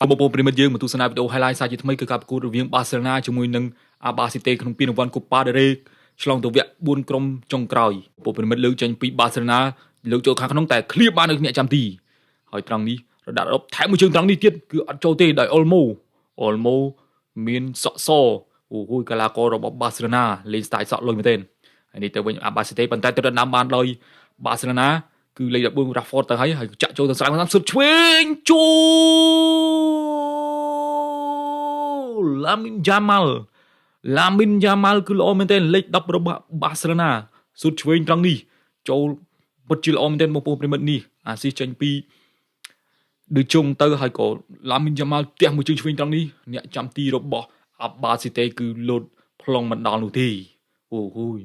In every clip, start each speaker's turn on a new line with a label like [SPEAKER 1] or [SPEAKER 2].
[SPEAKER 1] បងប្អូនប្រិមិត្តយើងមកទស្សនាវីដេអូ highlight សាជាថ្មីគឺការប្រកួតរវាងបាសេឡូណាជាមួយនឹងអាបាស៊ីតេក្នុងពានរង្វាន់ Copa del Rey ឆ្លងទៅវគ្គ4ក្រុមចុងក្រោយបងប្អូនប្រិមិត្តលើកចេញពីបាសេឡូណាលើកចូលខាងក្នុងតែឃ្លៀបបាននៅអ្នកចាំទីហើយត្រង់នេះរដាក់រ៉ុបថែមមួយជើងត្រង់នេះទៀតគឺអត់ចូលទេដោយអូលម៉ូអូលម៉ូមានសក់សអូហូយកីឡាកររបស់បាសេឡូណាលេងស្ទាយសក់លុយមែនទែនហើយនេះទៅវិញអាបាស៊ីតេប៉ុន្តែទៅដណ្ដើមបានដោយបាសេឡូណាគឺលេខ14 Rashford ទៅហើយហើយចាក់ចូលទៅស្រាំតាមសុតឆ្វេងចូលឡាមីនយ៉ាម៉ាល់ឡាមីនយ៉ាម៉ាល់គឺល្អមែនទែនលេខ10របស់បាសេឡូណាសុតឆ្វេងត្រង់នេះចូលពិតជាល្អមែនទែនបងប្អូនប្រិមិត្តនេះអាស៊ីចេញពីឌឺជុងទៅហើយក៏ឡាមីនយ៉ាម៉ាល់ផ្ទះមួយជើងឆ្វេងត្រង់នេះអ្នកចាំទីរបស់អាបាស៊ីតេគឺលោតប្លង់មិនដល់នោះទេអូហូយ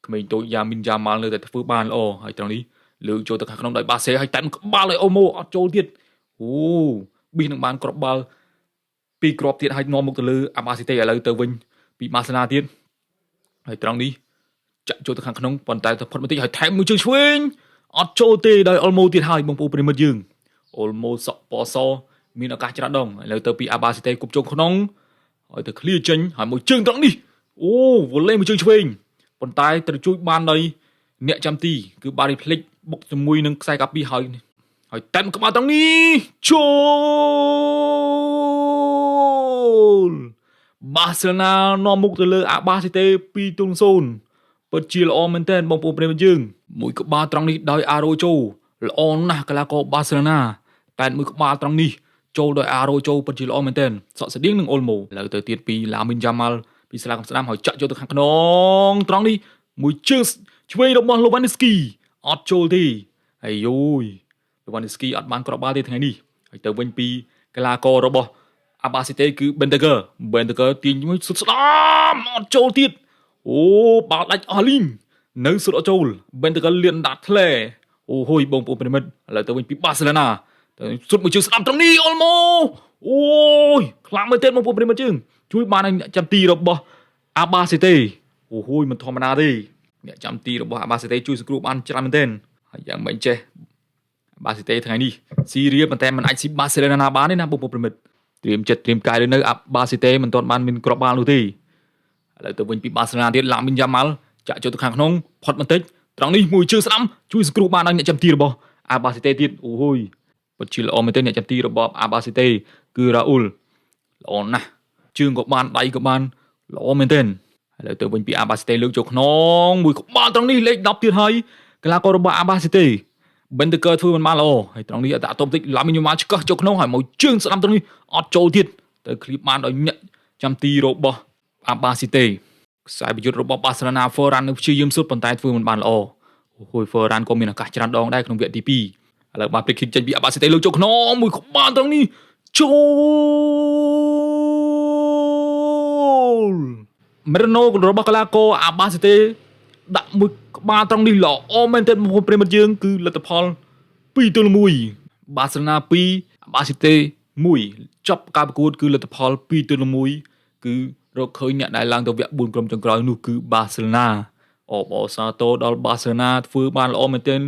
[SPEAKER 1] ក្មេងតូចយ៉ាមីនយ៉ាម៉ាល់នៅតែធ្វើបានល្អហើយត្រង់នេះលើកចូលទៅខាងក្នុងដោយបាសេហើយតែក្បាលឲ្យអូម៉ូអត់ចូលទៀតអូប៊ីសនឹងបានគ្រាប់បាល់ពីរគ្រាប់ទៀតហើយនាំមុខទៅលើអាបាស៊ីតេឥឡូវទៅវិញពីបាសេឡាទៀតហើយត្រង់នេះចាក់ចូលទៅខាងក្នុងប៉ុន្តែទៅផុតបន្តិចហើយថែមមួយជើងឆ្វេងអត់ចូលទេដោយអុលម៉ូទៀតហើយបងប្អូនប្រិមិត្តយើងអុលម៉ូសក់ពណ៌សមានឱកាសច្រើនដងឥឡូវទៅពីអាបាស៊ីតេគប់ចូលក្នុងហើយទៅឃ្លៀចេញហើយមួយជើងត្រង់នេះអូវ៉ូឡេមួយជើងឆ្វេងប៉ុន្តែត្រូវជួយបានដោយអ្នកចាំទីគឺបារីភ្លេចបុកជាមួយនឹងខ្សែកាពីហើយហើយតែមក្បាលត្រង់នេះចូលបាសេឡូណានាំមុខទៅលើអាបាស៊ីតេ2-0ពិតជាល្អមែនទែនបងប្អូនប្រិយមិត្តយើងមួយក្បាលត្រង់នេះដោយអារ៉ូជូល្អណាស់កីឡាករបាសេឡូណាតែមួយក្បាលត្រង់នេះចូលដោយអារ៉ូជូពិតជាល្អមែនទែនសក់ស្តៀងនឹងអូលម៉ូឥឡូវទៅទៀតពីឡាមីនយ៉ាម៉ាល់ពីស្លាកស្ដាំហើយចាក់ចូលទៅខាងក្នុងត្រង់នេះមួយជើងឆ្វេងរបស់ឡូវ៉ានីស្គីអត់ចូលទេហើយយូយឡូវ៉ានីស្គីអត់បានគ្រាប់បាល់ទេថ្ងៃនេះហើយទៅវិញពីកីឡាកររបស់អាបាស៊ីតេគឺបេនតេហ្គឺទាញមួយសុดស្ដាមអត់ចូលទៀតអូបាល់ដាច់អស់លីងនៅសុดអត់ចូលបេនតេហ្គឺលៀនដាក់ធ្លែអូហូយបងប្អូនប្រិមិត្តឥឡូវទៅវិញពីបាសេឡូណាទៅសុดមួយជើងស្ដាំត្រង់នេះអូលម៉ូអូយខ្លាំងមែនទេបងប្អូនប្រិមិត្តជើងជួយបានឲ្យអ្នកចាំទីរបស់អាបាស៊ីតេអូហូយមិនធម្មតាទេអ្នកចាំទីរបស់អាបាស៊ីតេជួយសង្គ្រោះបានច្រើនមែនទែនហើយយ៉ាងមិនចេះបាស៊ីតេថ្ងៃនេះស៊ីរៀប៉ុន្តែមិនអាចស៊ីបាសេឡូណាបានទេណាបងប្អូនប្រិមិត្តត្រៀមចិត្តត្រៀមកាយនៅអាបាស៊ីតេមិនទាន់បានមានគ្រាប់បាល់នោះទេឥឡូវទៅវិញពីបាសេឡូណាទៀតឡាមីនយ៉ាម៉ាល់ចាក់ចូលទៅខាងក្នុងផុតបន្តិចត្រង់នេះមួយជើងស្ដាំជួយសង្គ្រោះបានដល់អ្នកចាំទីរបស់អាបាស៊ីតេទៀតអូហូយពិតជាល្អមែនទេអ្នកចាំទីរបស់អាបាស៊ីតេគឺរ៉ាអ៊ូលល្អណាស់ជើងក៏បានដៃក៏បានល្អមែនទេឥឡូវទៅវិញពីអាបាស៊ីតេលើកចូលក្នុងមួយក្បាលត្រង់នេះលេខ10ទៀតហើយកីឡាកររបស់អាបាស៊ីតេបិនតេកើធ្វើមិនបានល្អហើយត្រង់នេះអត់តបន្តិចឡាមីនយ៉ាម៉ាល់ឆ្កឹះចូលក្នុងហើយមកជើងស្ដាំត្រង់នេះអត់ចូលទៀតទៅឃ្លៀបបានដោយអ្នកចាំទីរបស់អាបាស៊ីតេខ្សែប្រយុទ្ធរបស់បាសេឡូណាហ្វឺរ៉ាននៅព្យាយាមសុទ្ធប៉ុន្តែធ្វើមិនបានល្អអូយហ្វឺរ៉ានក៏មានឱកាសច្រើនដងដែរក្នុងវគ្គទី2ឥឡូវបាទព្រីគិកចេញពីអាបាស៊ីតេលើកចូលក្នុងមួយក្បាលត្រង់នេះចូលមេរណូរបស់កីឡាករអាបាស៊ីតេដាក់មួយក្បាលត្រង់នេះល្អមែនទែនបងប្អូនប្រិមត្តយើងគឺលទ្ធផល2-1បាសេឡូណា2អាបាស៊ីតេ1ចប់ការប្រកួតគឺលទ្ធផល2-1គឺរកឃើញអ្នកដែលឡើងទៅវគ្គ4ក្រុមចុងក្រោយនោះគឺបាសេឡូណាអបអរសាទរដល់បាសេឡូណាធ្វើបានល្អមែនទែន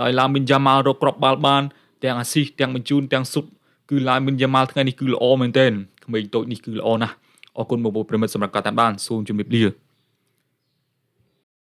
[SPEAKER 1] ដោយឡាមីនយ៉ាម៉ាល់រកគ្រាប់បាល់បានទាំងអាស៊ីសទាំងបញ្ជូនទាំងស៊ុតគឺឡាមីនយ៉ាម៉ាល់ថ្ងៃនេះគឺល្អមែនទែនក្មេងតូចនេះគឺល្អណាស់អរគុណបងប្អូនប្រិមិត្តសម្រាប់ការតាមដានសូមជម្រាបលា។